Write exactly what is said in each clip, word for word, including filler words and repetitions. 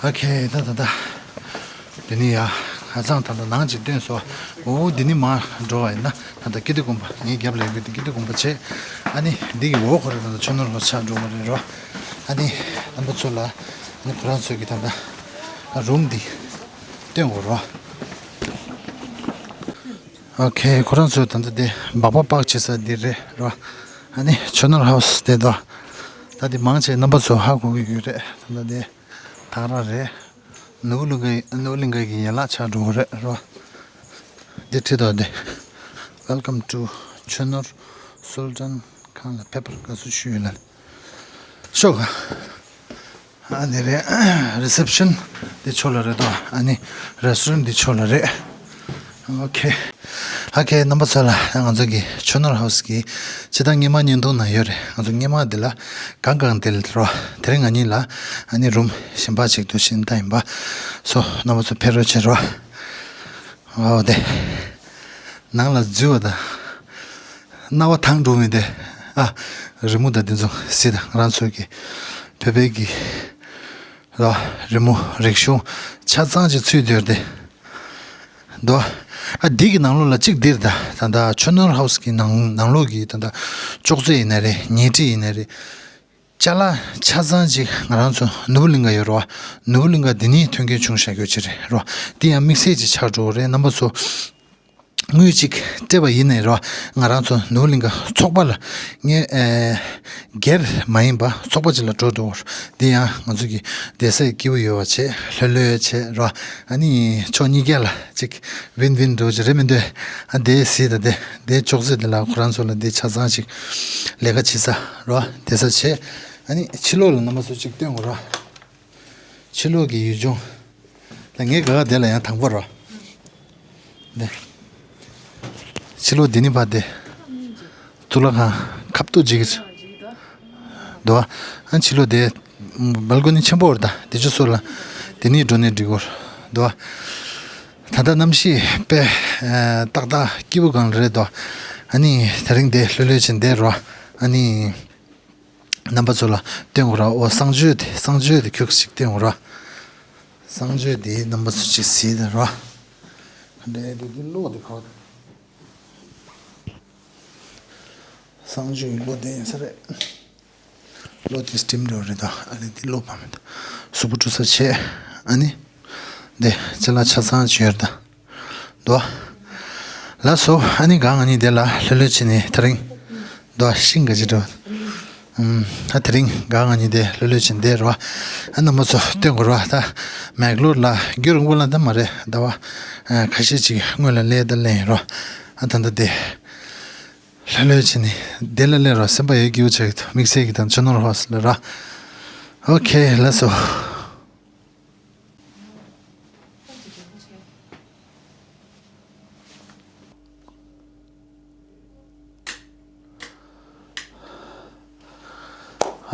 ཨོ་ཁེ། ད་ད་ད། འདི་ནི་ཡ། ཧ་ཅང་ད་ད་ནང་ཅིག་སྟོན་སོ། འོ་འདི་ནི་མ་འགྲོ་བ་ཡིན་ན་ད་ད་ཀིརྟི་དགོན་པ། ངའི་རྒྱབ་ལ་ཡོད་པའི་ཀིརྟི་དགོན་པ་བྱས། ཨ་ནི་འདི་གི་འོག་ཁོ་རེ་ད་ད་ཆོས་ནོར་ཧའུ་སི་ཆགས་འགྲོ་བ་རེད་རོ། ཨ་ནི་རྣམ་པ་ཚོ་ལ་ཨ་ནི་ཁོ་རང་ཚོའི་གི་ད་ད་རུམ་འདི་སྟོན་དགོས་རོ། ཨོ་ཁེ། ཁོ་རང་ཚོའི་ད་ད་དེ་སྦག་སྦག་སྦག་བྱེད་ས་འདི་རེད་རོ། ཨ་ནི་ཆོས་ནོར་ཧའུ་སི་དེ་དོ། ད་དེ་མང་ཆེ་རྣམ་པ་ཚོ་ཧ་གོ་གི་ཡོད་རེད། ད་ད་དེ་ཐག་ར་རེད། ནོར་བུ་གླིང་ག་ནོར་བུ་གླིང་ག་གི་ཡན་ལག་ཆགས་འགྲོ་གི་རེད་རོ། འདི་བྲིས་འདུག་འདི། Welcome to Chunur Sultan Khan la paper ག་ཚོད་ཞུས་ལ། ཤོག་ག་ཨ་ནི་རེད། རི་སེབ་ཤན་འདི་ཕྱོགས་ལ་རེད་དོ། ཨ་ནི་རེ་སི་ཊོ་རན་འདི་ཕྱོགས་ལ་རེད། ཨོ་ཁེ། ཨོ་ཁེ། རྣམ་པ་ཚོ་ལ་ང་ཚོ་གི་ཆོས་ནོར་ཧའུ་སི་གི་ཇི་ལྟར་སྔོན་མ་བརྙན་ཐུང་ནང་ཡོད་རེད། ང་ཚོ་སྔོན་མ་འདི་ལ་གང་གང་འདི་ལ་རོ། དེ་རིང་ང་གཉིས་ལ་ཨ་ནི་རུམ་གཞན་པ་ཅིག་ཏུ་ཕྱིན་ད་ཡིན་པ། སོ་རྣམ་པ་ཚོ་ཕེབས་རོགས་བྱེད་རོ། ཨོ་དེ། ནང་ལ་འཛུལ་བ་དང་། རྣ་བ་ཐང་འགྲོ་མི་དེ། ཨ། རི་མོ་དང་དེ་ཚོ་གཟིགས་དང་། ང་རང་ཚོའི་གི་བོད་པའི་གི་ར་རི་མོ་རིག་གཞུང་ཆ་ཚང་ཅིག་ཚུད་ཡོད་དེ། དོ། ཨ། འདི་གི་ནང་ལོགས་ལ་གཅིག་འདིར་ད་ད་ལྟ་ཆོས་ནོར་ཧའུ་སི་གི་ནང་ནང་ལོགས་གི་ད་ལྟ་ཅོག་ཙེ་ཡིན་ན་རེད། ཉལ་ཁྲི་ཡིན་ན་རེད། ཅ་ལག་ཆ་ཚང་ཅིག་ང་རང་ཚོ་ནོར་བུ་གླིང་ག་ཡོད་རེད་བ། ནོར་བུ་གླིང་ག་འདི་ནས་ཐོན་མཁན་བྱུང་བཞག་ཡོད་ཅིག་རེད་རོ། འདི་ཡང་དམིགས་བསལ་ཅིག་ཆགས་འགྲོ་གི་རེད། རྣམ་པ་ཚོ་དངུལ་ཅིག་སྤྲད་པ་ཡིན་ནའི་རོ། ང་རང་ཚོ་ནོར་བུ་གླིང་ག་ཚོགས་པ་ལ་ངས་ཨེ་སྒེར་མ་ཡིན་པ་ཚོགས་པ་ཅིག་ལ་འགྲོ་འདུག་འདི་ཡང་ང་ཚོ་གི་བསྡད་སའི་སྐྱིད་པོ་ཡོད་པ་བྱས། ལྷོད་ལྷོད་བྱས་རོ། ཨ་ནི་ཕྱོགས་གཉིས་ཀ་ལ་ཅིག་ཝིན་ཝིན་འགྲོ་ཅིག་རེད་མི་འདུག་ཨ་འདི་གཟིགས་དང་། འདི་འདི་ཅོག་ཙེ་འདི་ལ་ཁོ་རང་ཚོ་ལ་འདི་ཆ་ཚང་ཅིག་ལས་ཀ་བྱེད་ས་རོ། བསྡད་ས་བྱས། ཨ་ནི་ཕྱི་ལོགས་ལ་རྣམ་པ་ཚོ་ཅིག་སྟོན་དགོས་རོ། ཕྱི་ལོགས་ཀྱི་ཡུལ་ལྗོངས། ད་ངའི་ག་ག་དེ་ལ་ཡང་དང་པོ་རོ། འདི། ཕྱི་ལོགས་འདི་ནི་ཕ་དེ། གཙུག་ལག་ཁང་ཁབ་ཏུ་ཅིག་འདུག་ཨ་ཕྱི་ལོགས་དེ་སྦལ་ཀོ་ནི་ཆེན་པོ་རེད། ད་དེ་ཆུ་སོ་ལ་དེ་ནས་འགྲོ་ནས་འགྲིག་གོ་འདུག་ད་ལྟ་གནམ་གཤིས་དཔེ་ཏག་ཏག་སྐྱིད་པོ་གང་རེད་དོ། ཨ་ནི་དེ་རིང་དེ་ལྷོད་ལྷོད་བྱས་བསྡད་རོ། ཨ་ནི་རྣམ་པ་ཚོ་ལ་སྟོན་དགོས་ར། འོ་གསང་སྤྱོད་དེ་གསང་སྤྱོད་དེ་ཁྱོད་ཅིག་སྟོན་དགོས་ར། གསང་སྤྱོད་དེ་རྣམ་པ་ཚོ་ཅིག་གཟིགས་དང་ར། འདྲེ་དེ་དེ་གློག་དེ་ག་བ། གསང་སྤྱོད་ཀྱི་གློག་དེ་ཡིན་ས་རེད། གློག་དེ་སི་ཊིམ་འདྲ་བོ་རེད་ད། ཨ་ལེ་དེ་གློག་ཕ་མེད་ད། གཟུགས་པོ་བཀྲུ་ས་བྱས། ཨ་ནི་དེ་ཅ་ལག་ཆ་ཚང་ཅིག་ཡོད་རེད་ད། འདུག་ལགས་སོ། ཨ་ནི་ག་ང་གཉིས་དེ་ལ་ལྷོད་ལྷོད་བྱས་ནས་དེ་རིང་འདུག་ཤིང་ག་ཅི་འགྲོ། ཨ་དེ་རིང་ག་ང་གཉིས་དེ་ལྷོད་ལྷོད་བྱས་བསྡད་རོ། ཨ་རྣམ་པ་ཚོ་སྟོན་དགོས་རོ། ད་མེག་ལོར་ལ་རྒྱུན་རིང་པོ་ལ་ད་མ་རེད། ཟླ་བ་ཁ་ཤས་ཅིག་སྔོན་ལ་སླེབས་ད་སླེབས་ཡིན་རོ། ཨ་ད་ད་དེ་ལྷོད་ལྷོད་བྱས་ནས་དེ་ལ་སླེབས་རོ། སེམས་པ་ཡོད་སྐྱིད་པོ་ཆགས་ཀྱི་འདུག་དམིགས་བསལ་གྱི་དང་ཆོས་ནོར་ཧོ་སི་ལ་ར། ཨོ་ཁེ། ལགས་སོ།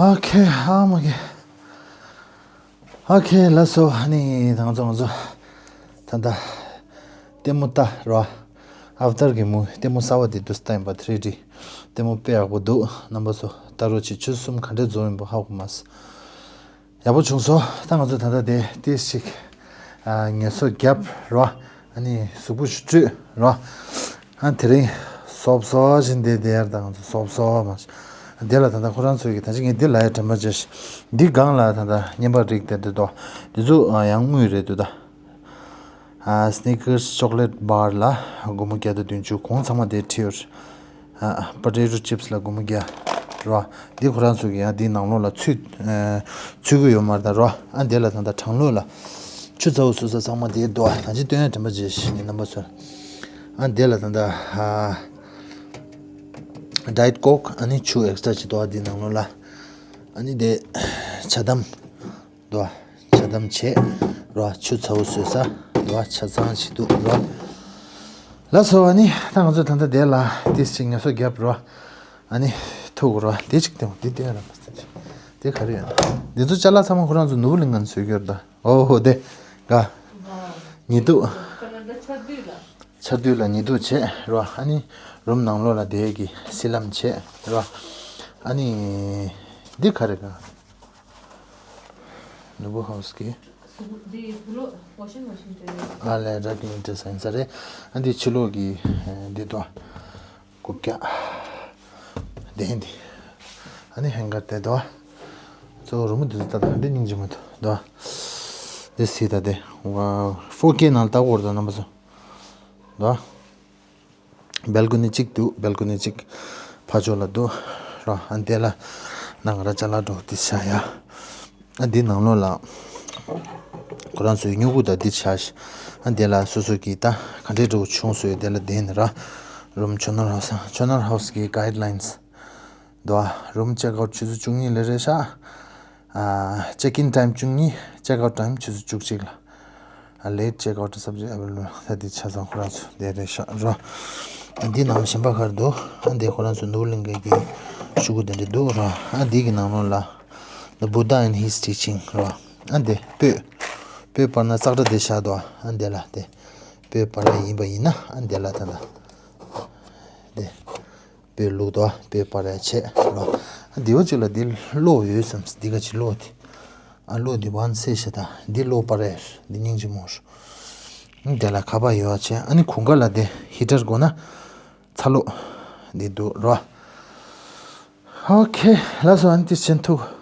ཨོ་ཁེ། ཨ་མ་ཁེ། ཨོ་ཁེ། ལགས་སོ། ཨ་ནི་ད་ང་ཚོ་ང་ཚོ་ད་ལྟ་ལྟད་མོ་ལྟ་རོ། ཨ་བ་ཏར་གྱི་མུ་ལྟད་མོ་གསར་པ་དེ་འདུག་སེ་ལྟ་ཡིན་པ། ཐི་རི་ཌི་ལྟད་མོ་དཔེ་ཡག་པོ་འདུག་རྣམ་པ་ཚོ་ལྟ་རོགས་བྱེད། ཆུ་ཚོད་གསུམ་ག་འདྲས་རྫོགས་ཡིན་པ་ཧ་གོ་མ་སོང་། ཡག་པོ་བྱུང་སོང་། ད་ང་ཚོ་ད་ལྟ་དེ་ཏིས་ཅིག་ཨ་ངལ་གསོ་བརྒྱབ་རོ། ཨ་ནི་གཟུགས་པོ་ཞིག་བཀྲུས་རོ། ཨ་དེ་རིང་སོབ་སོབ་ཞིག་འདི་དེ་ཡར་ད་ང་ཚོ་སོབ་སོབ་མ་ཞིག་དེ་ལ་ད་ལྟ་ཁོ་རང་ཚོའི་གི་ད་ཅི་ངས་འདི་ལ་ཡ་དྲན་པ་བརྗེད་ཤག་འདི་སྒང་ལ་ད་ལྟ་བརྙན་པར་རིགས་དེ་འདི་དོ། འདི་ཚོ་ཨ་ཡང་དངུལ་རེད་འདུག་ད། ཨ་སི་ནི་ཀར་སི་ཅོག་ལེ་ཊི་བར་ལ་སྒོར་མོ་བརྒྱ་དང་བདུན་ཅུ། གོང་ཚང་མ་དེ་བྲིས་ཡོད། ཨ་པོ་ཏེ་ཊོ་ཅིབ་སི་ལ་སྒོར་མོ་བརྒྱ་རོ། འདི་ཁོ་རང་ཚོ་གི་ཡང་འདི་ནང་ལོགས་ལ་ཚུད་ཨ་ཚུད་ཀྱི་ཡོད་མ་རེད་ད་རོ། ཨ་འདི་ལ་ད་ལྟ་གྲང་ལོགས་ལ་ཆུ་ཚ་པོ་བཟོ་ས་ཚང་མ་དེ་འདུག་ཨ་ད་ཅི་སྟོན་ཡ་དྲན་པ་བརྗེད་ཤག་ནི་རྣམ་པ་ཚོ། ཨ་འདི་ལ་ད་ལྟ་ཨ་ཌའེ་ཡེ་ཊི་ཀོག་ཨ་ནི་ཆུ་ཨེག་སི་ཊ་ཅིག་འདུག་ཨ་འདི་ནང་ལོགས་ལ། ཨ་ནི་དེ་ཆ་དམ། འདུག་བ། ཆ་དམ་བྱས་རོ། ཆུ་ཚ་པོ་བཟོ་ས་འདུག་བ། ཆ་ཚང་ཞིག་འདུག་རོ། ལགས་སོ། ཨ་ནི་ད་ང་ཚོ་ད་ལྟ་དེ་ལ་ཏིས་ཅིག་ངལ་གསོ་བརྒྱབ་རོ། ཨ་ནི་ཐུག་རོ། དེ་ཅིག་སྟོན། དེ་སྟོན་ར་མ་སྟོན། དེ་ག་རེ་ཡོད་ན། འདི་ཚོ་ཅ་ལག་ཚང་མ་ཁོ་རང་ཚོ་ནོར་བུ་གླིང་ག་ནས་བཟོས་ཀྱི་ཡོད་རེད་ད། ཨོ་ཧོ་དེ་ག་ཉི་གདུགས། ཆར་དུས་ལ་ཉི་གདུགས་བྱས་རོ། ཨ་ནི་རུམ་ནང་ལོགས་ལ་དེ་གི་སི་ལམ་བྱས་རོ། ཨ་ནི་འདི་ག་རེ་ག་ནོར་བུ་ཧའུ་སི་གི། འདི་བུ་ལོ་ཝ་ཤིང་མ་ཤིན་དེ། ཨ་ལས་ར་ཀི་མི་ཏི་སན་ས་རེད། ཨ་འདི་ཕྱི་ལོགས་ཀྱི་འདི་དོ། རྐུབ་བཀྱག་དེ་འདི། ཨ་ནི་ཧེང་གར་དེ་དོ། གཙོ་བོ་རུ་མོ་འདི་ཚོ་ད་ལྟ་འདི་སྙིང་རྗེ་མོ་དོ། དོ། འདི་སི་ད་དེ། ཝའོ། ཕོར་ཀེ་ནང་ལྟ་གོ་ར་དོ་རྣམ་པ་ཚོ། དོ། སྦལ་ཀོ་ནི་གཅིག་འདུག་སྦལ་ཀོ་ནི་གཅིག་ཕར་ཕྱོགས་ལ་འདུག་ར། ཨ་འདི་ལ་ནང་ར་ཅ་ལག་འགྲོ་དེ་ཤ་ཡ། ཨ་འདི་ནང་ལོགས་ལ་ཁོ་རང་ཚོའི་སྨྱུ་གུ་དང་འདི་ཆ་ཤ། ཨ་འདི་ལ་སོ་སོ་གི་ད་ག་འདྲའི་འགྲོ་ཆུང་སོའི་འདི་ལ་བསྡད་ནི་ར། རུམ་ཆོ་ནར་ཧའུ་སི། ཆོ་ནར་ཧའུ་སི་གི་གའིཌ་ལའིན་སི། འདུག་ཨ། རུམ་ཅེག་ཨའུཊ་ཆུ་ཚོད་བཅུ་གཉིས་ལ་རེད་ཤག་ཨ། ཅེག་ཨིན་ཊའིམ་བཅུ་གཉིས། ཅེག་ཨའུཊ་ཊའིམ་ཆུ་ཚོད་བཅུ་གཅིག་ལ། ཨ། ལེཊ་ཅེག་ཨའུཊ་སབ་ཇེག་ཨ་བེ་ལེ་བལ། ད་འདི་ཆ་ཚང་ཁོ་རང་ཚོ་འདི་རེད་ཤག་ར། ཨ་འདི་ནང་གཞན་པ་ག་རེ་འདུག་ཨ་འདི་ཁོ་རང་ཚོ་ནོར་བུ་གླིང་གའི་གི་ཤོག་གུ་དེ་འདྲ་འདུག་ར། ཨ་འདི་གི་ནང་ལོགས་ལ། The Buddha and His Teaching ར། ཨ་འདི་སྤོས། སྤོས་པར་ན་ཙག་སྒྲ་དེ་བཞག་འདུག་ཨ་འདི་ལ་དེ། སྤོས་པར་ཡིན་པ་ཡིན་ན་ཨ་འདི་ལ་ད་ལྟ། དེ། སྤོས་བླུགས་དོ། སྤོས་པར་ཡ་བྱས་རོ། ཨ་འདི་བ་ཅིག་ལ་འདི་གློག་ཡོད་བསམ། འདི་ག་ཅིག་གློག་དེ། ཨ་གློག་འདི་བན་སེ་ཤ་ད། འདི་གློག་པར་ཡ། འདི་སྙིང་རྗེ་མོ་རོ། འདི་ལ་ཁ་པར་ཡོད་བྱས། ཨ་ནི་གུང་ཁ་ལ་དེ་ཧི་ཊར་དགོས་ན་ཚ་གློག་འདི་འདུག་རོ། ཨོ་ཁེ། ལགས་སོ། ཨ་ནི་དེ་བྱེད་ཐུབ།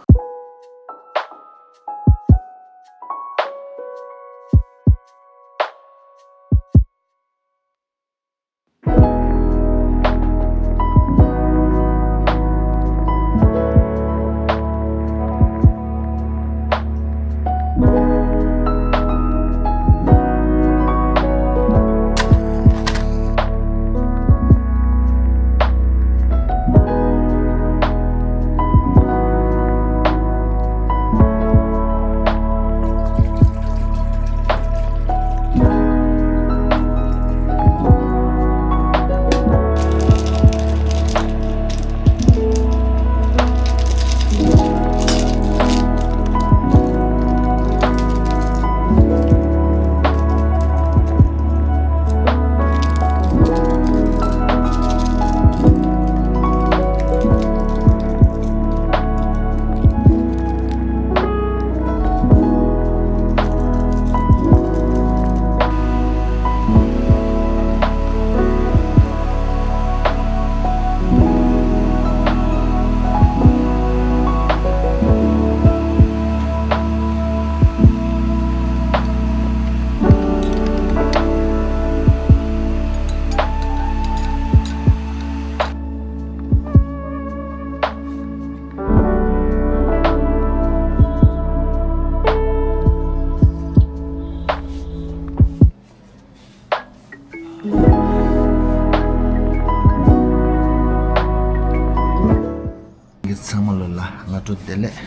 ཚང་མ་ལ་ལ་སྔ་དྲོ་བདེ་ལེགས།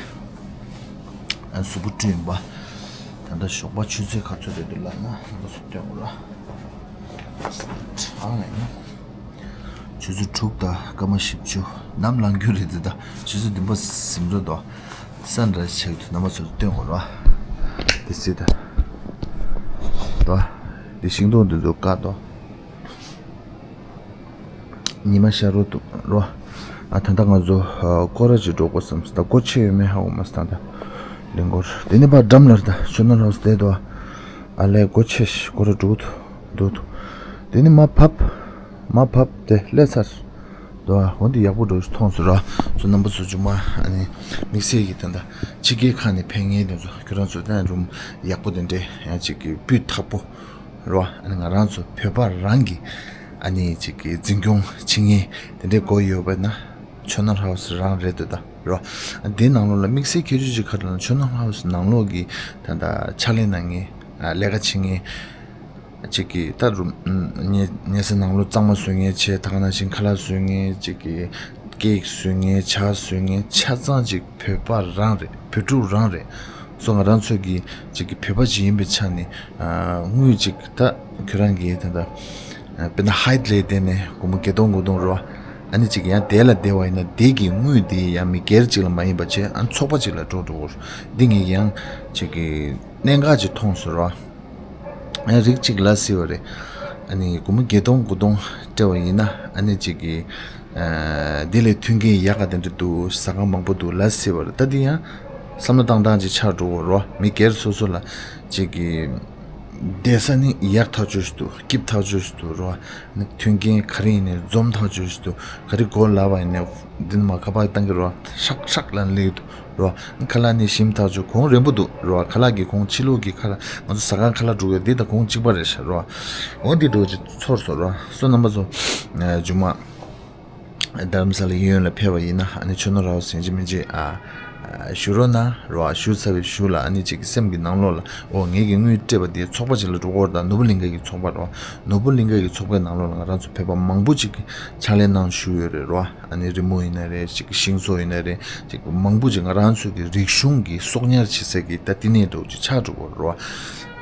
ཨ་གཟུགས་པོ་བཀྲུས་ཡིན་པ། ད་ལྟ་ཞོགས་པ་ཆུ་ཚོད་ག་ཚོད་རེད་འདུག་ལབ་ན་ང་ཚོ་སྟོན་དགོས་ར། གྲང་ལས་ན། ཆུ་ཚོད་དྲུག་དང་སྐར་མ་བཞི་བཅུ། ནམ་ལངས་རྒྱུ་རེད་འདི་ད། ཆུ་ཚོད་བདུན་པ་ཟིན་འགྲོ་འདུག་སན་རའི་ཛི་ཆགས་འདུག་རྣམ་པ་ཚོར་སྟོན་དགོས་ར། འདི་སྲིད་ད། ད། འདི་ཤིང་སྡོང་འདི་ཚོ་བཀག་འདུག་ཉི་མ་ཤར་རོ་འདུག་རོ། ཨ་ད་ལྟ་ང་ཚོ་ཨ་སྐོར་ར་ཅིག་འགྲོ་དགོས་བསམ་སོང་། ད་སྒོ་ཕྱེ་ཡོད་མེད་ཧ་གོ་མ་སོང་ད་ལྟ། ལིང་སྐོར། དེ་ནས་ཕར་འགྲམ་ལ་ད་ཆོ་ནར་ཧའུ་སི་བསྡད་འདུག་ཨ་ལས་སྒོ་ཕྱེ་ཤི་སྐོར་ར་འགྲོ་གི་འདུག་འདུག་དེ་ནས་མར་བབས། མར་བབས་དེ་སླེབས་ཚར་འདུག་འོ་འདི་ཡག་པོ་འགྲོ་ཞིག་མཐོང་སོང་ར། ཚོ་རྣམ་པ་ཚོ་མཇུག་མ་ཨ་ནི་དམིགས་བསལ་གྱི་ད་ལྟ་ཕྱི་རྒྱལ་ཁག་ནས་ཕེབས་མཁན་དེ་ཚོ་ཁྱོད་རང་ཚོ་ད་རུམ་ཡག་པོ་དེ་འདྲས་ཡང་ཅིག་གི་སྤུས་དག་པོ། རོ། ཨ་ནི་ང་རང་ཚོ་བོད་པ་རང་གི་ཨ་ནི་ཅིག་གི་འཛིན་སྐྱོང་བྱེད་མཁན་དེ་འདྲའི་སྒོ་ཡོད་པ་ན་ཆོ་ནར་ཧའུ་སི་རང་རེད་འདུག་ད་རོ། ཨ་དེའི་ནང་ལོགས་ལ་དམིགས་བསལ་ཁྱད་ཆོས་ཅིག་ག་རེ་ལབ་ན་ཆོ་ནར་ཧའུ་སི་ནང་ལོགས་ཀྱི་ད་ལྟ་ཕྱག་ལས་གནང་མཁན་ཨ་ལས་ཀ་བྱེད་མཁན་ཅིག་གི་ད་རུ་ཉལ་ཉལ་ས་ནང་ལོགས་གཙང་མ་བཟོ་མཁན་བྱས། ད་ག་ནང་བཞིན་ཁ་ལག་བཟོ་མཁན་ཅིག་གི་ཀེག་བཟོ་མཁན་ཇ་བཟོ་མཁན་ཆ་ཚང་ཅིག་བོད་པ་རང་རེད། བོད་ཕྲུག་རང་རེད། སོ་ང་རང་ཚོ་གི་ཅིག་གི་བོད་པ་ཅིག་ཡིན་པའི་ཆ་ནས་ཨ་དངུལ་ཅིག་ད་ཁྱོད་རང་གི་ད་ད་ཨ་དཔེར་ན་ཧའེ་ཊི་ལས་བསྡད་ནས་སྒོར་མོ་བརྒྱད་སྟོང་དགུ་སྟོང་རོ། ཨ་ནི་ཅིག་ཡང་དེ་ལ་བསྡད་པ་ཡིན་ན་དེ་གི་དངུལ་དེ་ཡང་མི་སྒེར་ཅིག་ལ་མ་ཡིན་པ་བྱས་ཨ་ཚོགས་པ་ཅིག་ལ་འགྲོ་འགྲོ་གི་རེད། འདི་ངས་ཡང་ཅིག་གི་གནད་འགག་ཅིག་མཐོང་སོང་རོ། ཨ་རིགས་གཅིག་ལབ་སྲིད་པ་རེད། ཨ་ནི་སྒོར་མོ་བརྒྱད་སྟོང་དགུ་སྟོང་སྤྲད་པ་ཡིན་ན་ཨ་ནི་གཅིག་གི་ཨ་འདི་ལས་མཐུན་རྐྱེན་ཡག་ག་དེ་འདྲ་འདུག་ཟ་ཁང་མང་པོ་འདུག་ལབ་སྲིད་པ་རེད། ད་འདི་ཡང་ བསམ་བློ་བཏང་སྟངས་ཅིག་ཆགས་འགྲོ་གི་རེད་བ། མི་སྒེར་སོ་སོ་ལ་ཅིག་གི་བསྡད་ས་ནི་ཡག་ཐག་ཆོད་ཞིག་འདུག་སྐྱིད་ཐག་ཆོད་ཞིག་འདུག་རེད་བ། ནི་མཐུན་རྐྱེན་ག་རེ་ཡིན་ནའི་འཛོམས་ཐག་ཆོད་ཞིག་འདུག་ག་རེ་གོ་ལབ་པ་ཡིན་ནའི་འདི་ནི་མ་ཁ་པར་བཏང་གི་རེད་བ། ཧྲག་ཧྲག་ལབ་ནས་སླེབས་ཀྱི་འདུག་རེད་བ། ནི་ཁ་ལག་ནི་ཞིམ་ཐག་ཆོད། གོང་རན་པོ་འདུག་རེད་བ། ཁ་ལག་གི་གོང་ཕྱི་ལོགས་ཀྱི་ཁ་ལག་ང་ཚོ་ཟ་ཁང་ཁ་ལག་འགྲོ་གི་འདི་དང་གོང་གཅིག་པ་རེད་ཤག་རེད་བ། འོ་འདི་འགྲོ་ཅིག་ཚོར་སོང་རེད་བ། སོ་རྣམ་པ་ཚོ་མཇུག་མ། རྡ་རམ་ས་ལ་ཡུལ་ཡོངས་ལ་ཕེབས་པ་ཡིན་ན་ཨ་ནི་ཆོས་ནོར་ཧའུ་སི་ཡིན་གཅིག་མིན་གཅིག་ཨ་བཞུགས་རོགས་གནང་རོགས། བཞུགས་ཚར་བའི་གཞུག་ལ་ཨ་ནི་གཅིག་གི་སེམས་ཀྱི་ནང་ལོགས་ལ་ཨོ་ངེད་ཀྱི་དངུལ་སྤྲད་པ་དེ་ཚོགས་པ་གཅིག་ལ་འགྲོ་དགོས་རེད། ད་ནོར་བུ་གླིང་ག་གི་ཚོགས་པ་རོགས། ནོར་བུ་གླིང་ག་གི་ཚོགས་པའི་ནང་ལོགས་ལ་ང་རང་ཚོ་བོད་པ་མང་པོ་ཅིག་གིས་ཕྱག་ལས་གནང་བཞུགས་ཡོད་རེད་རོགས། ཨ་ནི་རི་མོ་ཡིན་ན་རེད། གཅིག་གི་ཤིང་བཟོ་ཡིན་ན་རེད། གཅིག་གི་མང་པོ་ཅིག་ང་རང་ཚོ་གི་རིག་གཞུང་གི་གསོག་ཉར་བྱེད་ས་གི་ད་བསྟི་གནས་འདྲ་བོ་ཅིག་ཆགས་འགྲོ་དགོས་རེད་རོགས།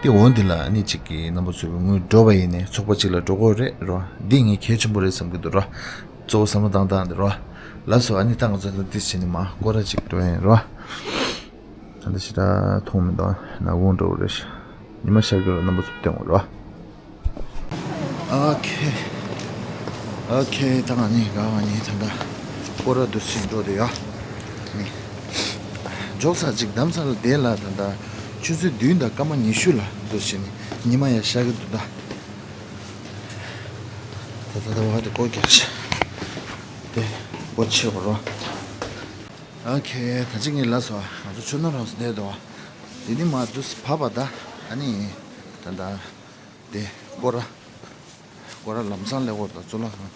དེ་འོ་འདི་ལ་ཨ་ནི་གཅིག་གི་རྣམ་པ་ཚོ་གི་དངུལ་འགྲོ་བ་ཡིན་ནའི་ཚོགས་པ་གཅིག་ལ་འགྲོ་དགོས་རེད་རོགས། འདི་ངས་གལ་ཆེན་པོ་རེད་བསམ་གི་འདུག་རོགས། གཙོ་བོ་བསམ་བློ་བཏང་སྟངས་འདི་རོ། ལགས་སོ། ཨ་ནི་ད་ང་ཚོ་ད་འདི་བྱས་ནས་མར་སྐོར་ར་ཅིག་འགྲོ་ཡིན་རོ། ད་འདི་ཞེ་དྲག་མཐོང་མི་འདུག་ནག་ཁུང་འདྲ་བོ་རེད་ཤག་ཉི་མ་ཤར་གྱི་རོ། རྣམ་པ་ཚོ་སྟོན་དགོས་རོ། ཨོ་ཁེ། ཨོ་ཁེ། ད་ང་གཉིས་ག་ང་གཉིས་ད་ལྟ་སྐོར་ར་འདུག་སེ་འགྲོ་བསྡད་ཡོད། ནི། འཇོག་ས་ཅིག་རྡ་རམ་ས་ལ་དེ་ལ་ད་ལྟ་ཆུ་ཚོད་བདུན་དང་སྐར་མ་ཉི་ཤུ་ལ་འདུག་སེ་ནི་ཉི་མ་ཡར་ཤར་གྱི་འདུག་ད། ད་ད་ད་བ་དེ་སྒོ་རྒྱག་ཤག་དེ་སྒོ་ཕྱེ་བ་རོ། ཨོ་ཁེ། ད་ཅི་ངས་ལབ་སོང་། ང་ཚོ་ཆོས་ནོར་ཧའུ་སི་བསྡད་འདུག་བ། དེ་ནི་མར་འདུག་སེ་བབས་པ་ད། ཨ་ནི་ད་ད་དེ་སྐོར་ར་སྐོར་ར་ལམ་སང་སླེབས་ཀྱི་རེད། ད་གཙུག་ལག་ཁང་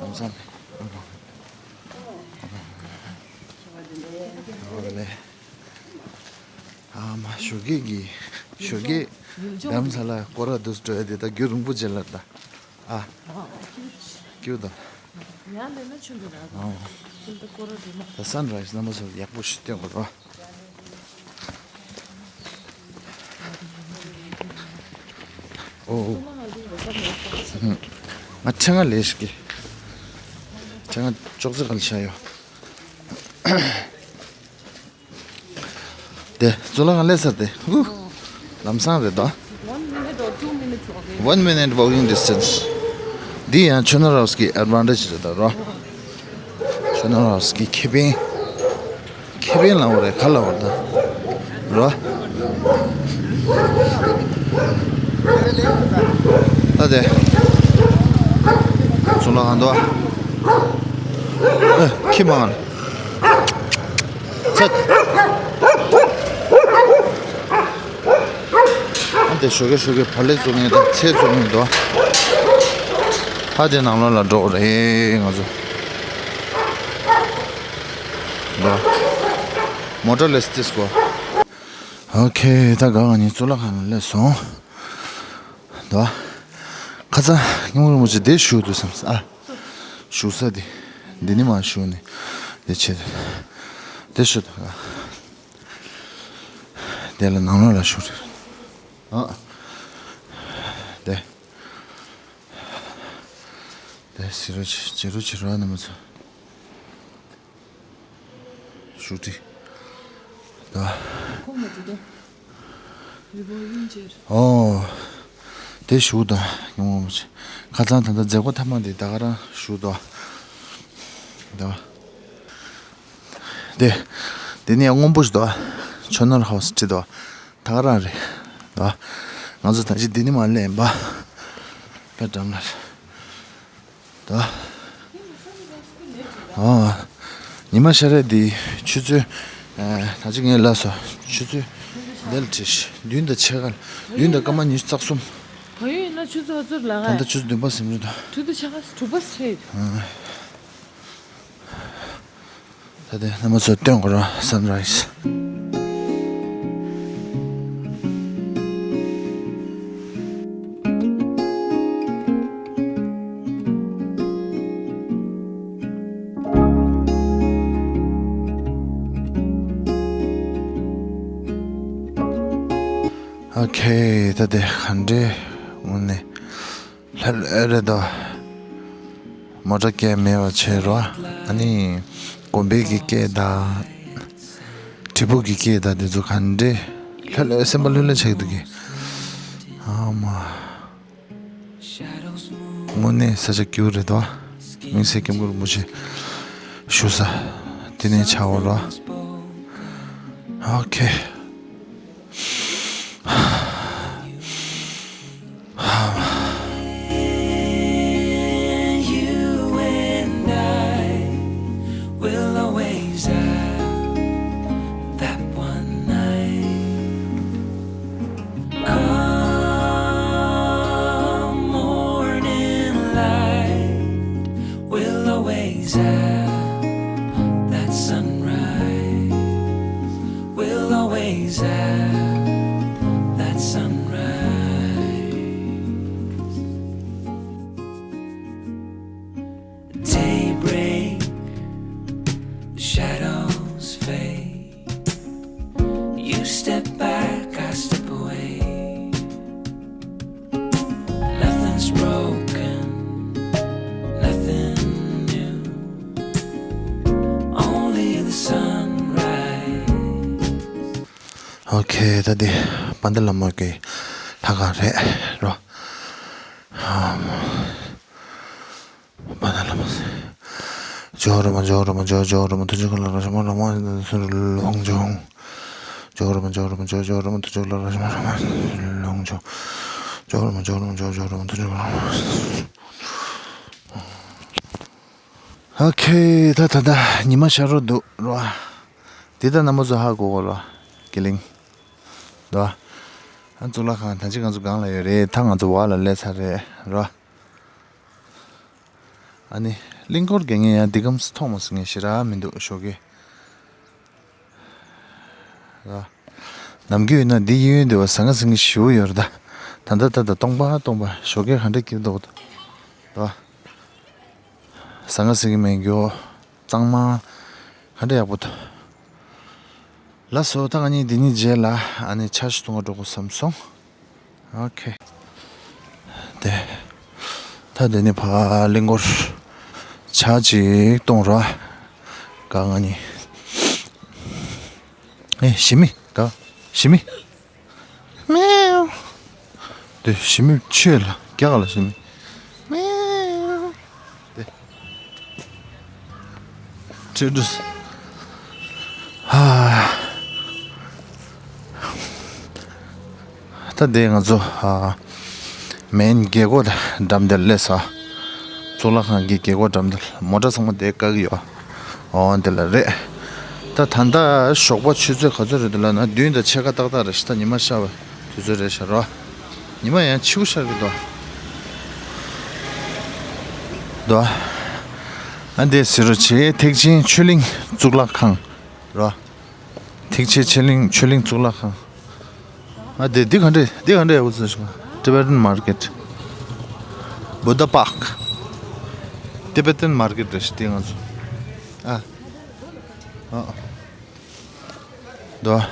ལམ་སང་སླེབས། ཨ་མ་ཞོགས་ཀས་ཀྱི་ཞོགས་ཀས་རྡ་རམ་ས་ལ་སྐོར་ར་འདུག་སེ་འགྲོ་ཡ་དེ་ད་རྒྱུན་རིང་པོ་རྗེས་ལ་ད། ཨ། ཀྱུ་ད། ཡང་ལས་ན་ཆུ་འདི་ར། ཨོ། ཀྱུ་ད་སྐོར་ར་འདི་མ། ད་སན་རའི་སི་རྣམ་པ་ཚོ་ཡག་པོ་ཞིག་སྟོན་དགོས་རོ། ཨོ། ང་ཆེ་ང་ལས་ཤིག་གི། ཆེ་ང་ཅོག་ཙེ་ག་ལ་བཞག་ཡོད། དེ་གཙུག་ལག་ཁང་སླེབས་ཚར་ཏེ། ཧུ། ལམ་སང་རེད་དོ། One minute or two minutes walking. One minute walking distance. འདི་ཡང་ཆོས་ནོར་ཧའུ་སི་གི་ཨེ་ཌི་ཝན་ཊེ་ཇི་རེད་ད་རོ། ཆོས་ནོར་ཧའུ་སི་གི་ཁེ་ཕན། ཁེ་ཕན་ལབ་དགོས་རེད་ག་ལབ་དགོས་རེད་ད། རོ། ད་དེ། གཙུག་ལག་ཁང་དོ། ཨེ། ཁྱི་མང་། ཚ། ཨ་དེ་ཞོགས་ཀས་ཞོགས་ཀས་བག་ལེབ་བཙོང་མཁན་དང་ཚལ་བཙོང་མཁན་འདུག་ཧ་དེ་ནང་ལོགས་ལ་འགྲོ་དགོས་རེད་ང་ཚོ། འདུག་མོ་ཊ་ལེ་སི་ཏིས་ཀོ། ཨོ་ཁེ། ད་ག་ང་གཉིས་གཙུག་ལག་ཁང་ལ་སླེབས་སོང་། འདུག་ཁ་སང་སྐྱབས་མགོན་རིན་པོ་ཆེ་དེ་བཞུགས་འདུག་བསམ། ཨ། བཞུགས་ས་དེ། འདི་ནི་མ་བཞུགས་ནས། དེ་ཆེ། དེ་ཤོད་ད། དེ་ལ་ནང་ལོགས་ལ་བཞུགས་རེད། ཨ། དེ། དེ་ཟེར་རོ་ཆེ་རོ་ཆེ་རོ་ཨ་ནི་མ་ཚོ། བཞུགས་ཁྲི། ད། ཁོང་མ་དེ་དང་། རི་བོ་དབྱིན་ཇིར། ཨོ། དེ་བཞུགས་དང་ཉུང་ངུ་མ་ཆེ། ཁ་སང་ད་ལྟ་མཛད་སྒོ་མཐའ་མ་དེ་ད་ག་རང་བཞུགས་དང་། ད། དེ། དེ་ནས་སྔོན་པོ་ཞིག་དང་། ཆོས་ནོར་ཧའུ་སི་ཁྲི་དང་། ད་ག་རང་རེད། ད། ང་ཚོ་ད་ཅི་འདི་ནས་མར་སླེབས་པ། དཔེ་འགྲམ་ལ་རེད། ད། ཨ། ཉི་མ་ཤར་རེད་འདི། ཆུ་ཚོད། ཨ། ད་ཅི་ངས་ལབ་སོང་། ཆུ་ཚོད་འདི་ལ་བྲིས་ཤག་བདུན་དང་ཕྱེད་ཀ་ལ། བདུན་དང་སྐར་མ་ཉི་ཤུ་རྩ་གསུམ། བལ་ཡུལ་ཡིན་ན་ཆུ་ཚོད་ཨ་ཙི་ལ་ད་ལྟ་ཆུ་ཚོད་བདུན་པ་ཟིན་རེད་ད། ཆུ་ཚོད་ཕྱེད་ཀ་དྲུག་པ་ཆགས་ཡོད། ཨ། ད་དེ་རྣམ་པ་ཚོར་སྟོན་དགོས་ར། སན་རའི་སི། ཨོ་ཁེ། ད་དེ་ག་འདྲས་དངོས་གནས། ལྷོད་ལྷོད་རེད་དོ། མོ་ཊ་སྐད་མེད་པ་བྱས་རོ། ཨ་ནི། དགོན་པའི་གི་སྐད་དང་། བྲིས་ཕུག་གི་སྐད་དང་དེ་ཚོ་ག་འདྲས། ལྷོད་ལྷོད་སེམས་པ་ལྷོད་ལྷོད་ཆགས་འདུག་གི། ཨ་མ། དངོས་གནས་ས་ཆ་སྐྱིད་པོ་རེད་དོ། དམིགས་བསལ་སྐྱབས་མགོན་རིན་པོ་ཆེ་བཞུགས་ས་དེ་ནས་ཆགས་པ་རོ། Okay. You and I will always have that one night. Come morning light, we'll always have that sunrise. We'll always have that sunrise. Daybreak, the shadows fade. You step back, I step away. Nothing's broken, nothing new. Only the sunrise. Okay, ད་འདི་པཎྜི་ཏ་བླ་མ་གི་ལྷ་ཁང་རེད་རོ། པཎྜི་ཏ་བླ་མ། ཇོ་ར་མ་ཇོ་ར་མ་ཇོ་ཇོ་ར་མ་ཐུ་ཇོ་ཁ་ལ་ར་ཤ་མ་ར་མ་ལོང་ཇོ། ཇོ་ར་མ་ཇོ་ར་མ་ཇོ་ཇོ་ར་མ་ཐུ་ཇོ་ལ་ར་ཤ་མ་ར་མ་ལོང་ཇོ། ཇོ་ར་མ་ཇོ་ར་མ་ཇོ་ཇོ་ར་མ་ཐུ་ཇོ་ཁ་ལ་ར་ཤ་མ། ཨོ་ཁེ། ད་ད་ད་ཉི་མ་ཤར་རོ་འདུག་རོ། འདི་ད་རྣམ་པ་ཚོ་ཧ་གོ་གོ་རོ། ཀི་ལིང་། རོ། ཨ་གཙུག་ལག་ཁང་ད་ཅི་ང་ཚོ་སྒང་ལ་ཡོད་རེད། ད་ང་ཚོ་བར་ལ་སླེབས་ཚར་རེད་རོ། ཨ་ནི་གླིང་སྐོར་དགེ་བསྙེན་ཡང་འདི་གམ་མཐོང་མ་སོང་ངས་ཞེ་དྲག་མི་འདུག་ཞོགས་ཀས། རོ། ནམ་རྒྱུན་ཡིན་ན་འདི་གཡས་གཡོན་འདི་བ་ཟང་ངེ་ཟིང་ངེ་ཞེ་པོ་ཡོད་རེད་ད། ད་ལྟ་ད་ལྟ་སྟོང་པ་སྟོང་པ་ཞོགས་ཀས་ག་འདྲ་སྐྱིད་འདུག་ད། རོ། ཟང་ངེ་ཟིང་ངེ་མེད་རྒྱུ། གཙང་མ། ག་འདྲ་ཡག་པོ་འདུག་ལགས་སོ། ད་ང་གཉིས་འདི་ནས་རྗེས་ལ་ཨ་ནི་ཆར་ཞིག་འཐུང་ག་འགྲོ་དགོས་བསམ་སོང་། ཨོ་ཁེ། དེ། ད་འདི་ནས་ཕར་གླིང་སྐོར་ཇ་ཅིག་འཐུང་ར། ག་ང་གཉིས། ཨེ་ཞི་མི་ག་ཞི་མི། མེའུ། དེ་ཞི་མི་ཆོས་ལ་རྒྱ་གར་ལ་ཞི་མི། མེའུ། དེ། ཁྲེ་ཌུས། ཧ། ད་དེ་ང་ཚོ་ཧ། མེན་རྒྱལ་སྒོ་འགྲམ་དེར་སླེབས་ས། གཙུག་ལག་ཁང་གི་རྒྱལ་སྒོ་འགྲམ་དེར་མོ་ཊ་ཚང་མ་དེ་བཀག་གི་ཡོད། འོ་འདི་ལ་རེད། ད་ད་ལྟ་ཞོགས་པ་ཆུ་ཚོད་ག་ཚོད་རེད་འདུག་ལབ་ན་བདུན་དང་ཕྱེད་ཀ་ཏག་ཏག་རེད་ཤག་ད་ཉི་མ་ཤར་བའི་དུས་ཚོད་རེད་ཤག་རོ། ཉི་མ་ཡང་ཕྱི་པོ་ཤར་གི་འདུག་འདུག་ཨ་འདི་ཟེར་རོ་ཆེ་ཐེག་ཆེན་ཆོས་གླིང་གཙུག་ལག་ཁང་རོ། ཐེག་ཆེན་ཆོས་གླིང་ཆོས་གླིང་གཙུག་ལག་ཁང་། ཨ་དེ་འདི་ག་འདྲས་འདི་ག་འདྲས་ཡག་པོ་ཟེར་ཤག Tibetan Market། Buddha Park། Tibetan Market རེད་ཤག་དེ་ང་ཚོ། ཨ། ཨ། འདུག